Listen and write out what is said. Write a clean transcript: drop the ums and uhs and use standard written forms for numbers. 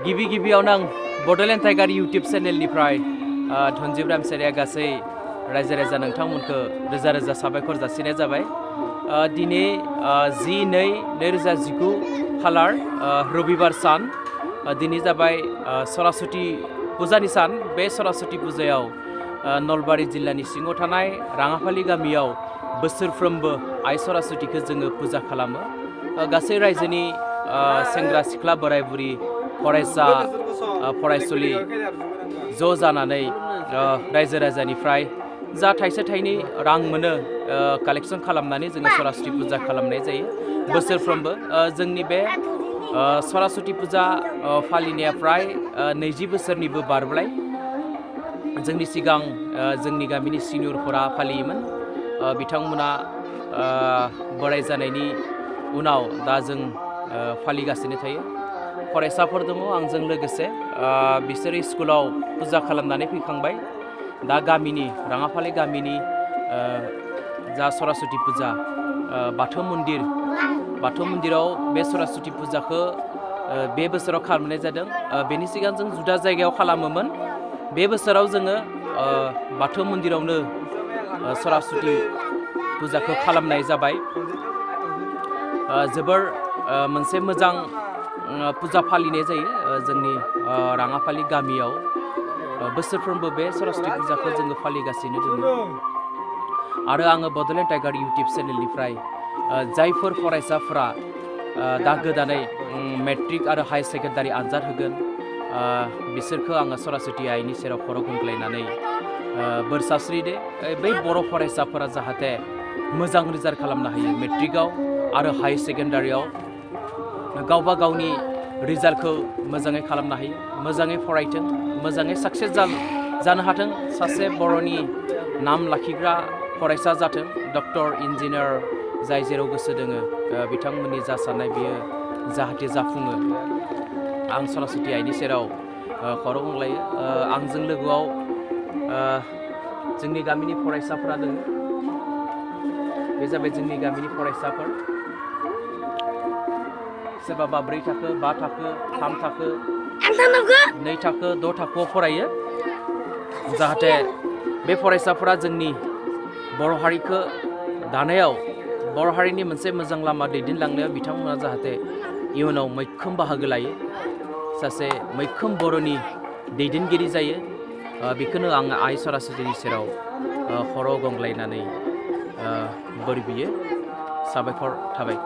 गिबियावनो आं Bodoland tiger YouTube चेनेलनिफ्राय धनजिब रामसियारिया गासै रायजो राजा नोंथांमोनखौ रोजा रोजा साबायखर जासिनाय जाबाय। दिनै 10/2/2019 खालार रबिबार सान दिनै जाबाय सरस्वती पुजानि सान। बे सरस्वती पुजायाव नलबारि जिल्लानि सिङाव थानाय राङाफालि गामियाव बोसोरफ्रोमबो आइ सरस्वतीखौ जोङो पुजा खालामो। गासै रायजोनि सेंग्रा सिख्ला बोराय बुरि फरायसा फरायसुलि ज' जानानै रायजो राजानिफ्राय जा थाइसे थाइनै रां मोनो कालेक्सन खालामनानै जोङो सरस्वती पुजा खालामनाय जायो बोसोरफ्रोमबो। जोंनि बे सरस्वती पुजा फालिनाया फ्राय 20 बोसोरनिबो बारबाय। जोंनि सिगां जोंनि गामिनि सिनियरफोरा फालियोमोन। बिथांमोना बोराय जानायनि उनाव दा जों फालिगासिनो थायो। फरायसाफोर दङ आंजों लोगोसे, बिसोरो स्कुलाव पुजा खालामनानै फैखांबाय। दा गामिनि राङाफालि गामिनि जा सरस्वती पुजा बाथौ मन्दिराव बे सरस्वती पुजाखौ बे बोसोराव खालामनाय जादों। बेनि सिगां जों जुदा जायगायाव खालामोमोन। बे बोसोराव जोङो बाथौ मन्दिरावनो सरस्वती पुजाखौ खालामनाय जाबाय। जोबोर मोनसे मोजां पुजा फालिनाय जायो जोंनि राङाफालि गामियाव। बोसोरफ्रोमबो बे सरस्वती पुजाखौ जोङो फालिगासिनो दङ। आरो आङो बड'लेण्ड टाइगार इउटुब चेनेलनिफ्राय जायफोर फरायसाफोरा दा गोदानै मेट्रिक आरो हायार सेकेन्डारि आनजाद होगोन बिसोरखौ आङो सरस्वती आइनि सेराव खर' गंग्लायनानै बोर सास्रिदो बै बर' फरायसाफोरा जाहाथे मोजां रिजाल्ट खालामनो हायो मेट्रिकआव आरो हायार सेकेन्डारियाव गावबा गावनि रिजाल्टखौ मोजाङै खालामनो हायो, मोजाङै फरायथों, मोजाङै साक्सेस जानो हाथों, सासे बर'नि नाम लाखिग्रा फरायसा जाथों, डक्टर इन्जिनियार जाय जेराव गोसो दोङो बिथांमोननि जा साननाय बियो जाहाथे जाफुङो। आं सरस्वती आइनि सेराव खर' गंग्लायो। आंजों लोगोआव जोंनि गामिनि फरायसाफोरा दङ। बे जाबाय जोंनि गामिनि फरायसाफोर। सोरबाबा 4 थाखो, 5 थाखो, 3 थाखो, 2 थाखो, 6 थाखोआव फरायो। जाहाथे बे फरायसाफोरा जोंनि बर' हारिखौ दानायाव, बर' हारिनि मोनसे मोजां लामा दैदेनलांनायाव बिथांमोना जाहाथे इयुनाव मैखोम बाहागो लायो, सासे मैखोम बर'नि दैदेनगिरि जायो। बेखौनो आङो आइ सरस्वतीनि सेराव खर' गंग्लायनानै बोर बियो। साबायखर थाबाय।